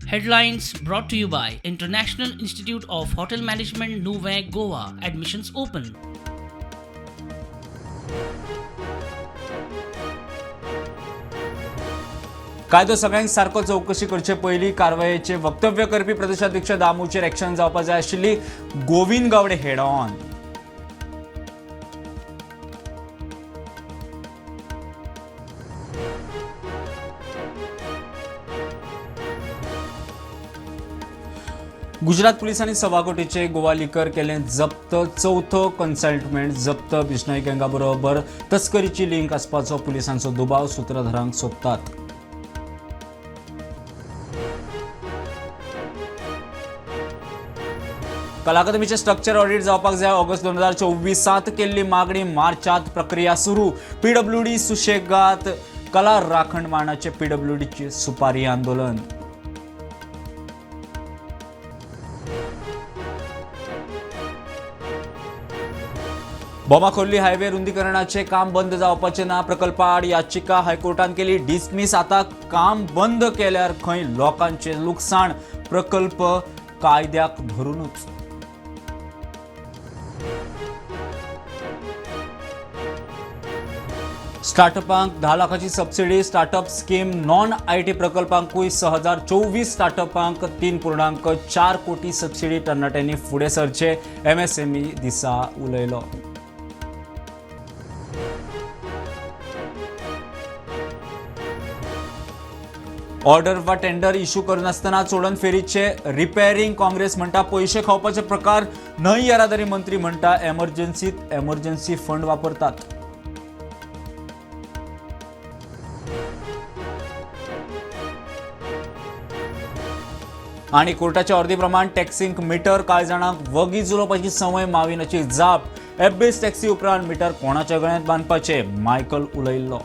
Headlines brought to you by International Institute of Hotel Management, Nuvem, Goa. Admissions open. कायदो सगळ्यांक सारको चवकशी करचे पयलीं कारवायेचे वक्तव्य करपी प्रदेशाध्यक्ष दामूचेर एक्शन जावपा जाय आशिल्ली. Govind Gawde head on. Gujarat पुलिसांनी 1.25 कोटीचे गोवा लिकर केलें जप्त. चवथो कन्सल्टमेंट जप्त. बिश्नोई गँगा बरोबर तस्करीची लिंक आसपाचो पुलिसांचो दुबाव. सूत्रधारांक सोदतात. कला अकादमीचे स्ट्रक्चर ऑडिट जावपाक जाय. ऑगस्ट 2024 केल्ली मागणी मार्चात प्रक्रिया सुरू. पीडब्ल्यूडी सुशेगात. कला राखण मानाचे पीडब्ल्यूडीची सुपारी आंदोलन. बोमाखोर्ली हायवे रुंदीकरणाचे काम बंद जावपाचे ना. प्रकल्पाआड याचिका हायकोर्टान केली डिसमिस. आता काम बंद केल्यार खंय लोकांचे लुकसाण. प्रकल्प कायद्याक धरूनच. स्टार्टअपांक 10 लाखाची subsidy. Startup scheme non IT प्रकल्पांकूय 6024 स्टार्टअपांक 3.4 कोटी सबसिडी. तरणाट्यांनी फुडें सरचे. एमएसएमई दिसा उलयलो. ऑर्डर वा टेंडर इश्यू करनासतना चोडण फेरीचे रिपेअरिंग. काँग्रेस म्हणटा पयशे खावपाचे प्रकार न्हय. येरादारी मंत्री म्हणटा एमर्जन्सीत एमर्जन्सी फंड वापरतात. आणि कोर्टाच्या ऑर्दीप्रमाण टॅक्सींक मिटर. कांय जाणांक वगी जुलोवपाची संवय. माविनाची जाप. एफबीस टॅक्सी उपरांत मिटर कोणाच्या गळ्यांत बांदपाचे? मायकल उलयल्लो.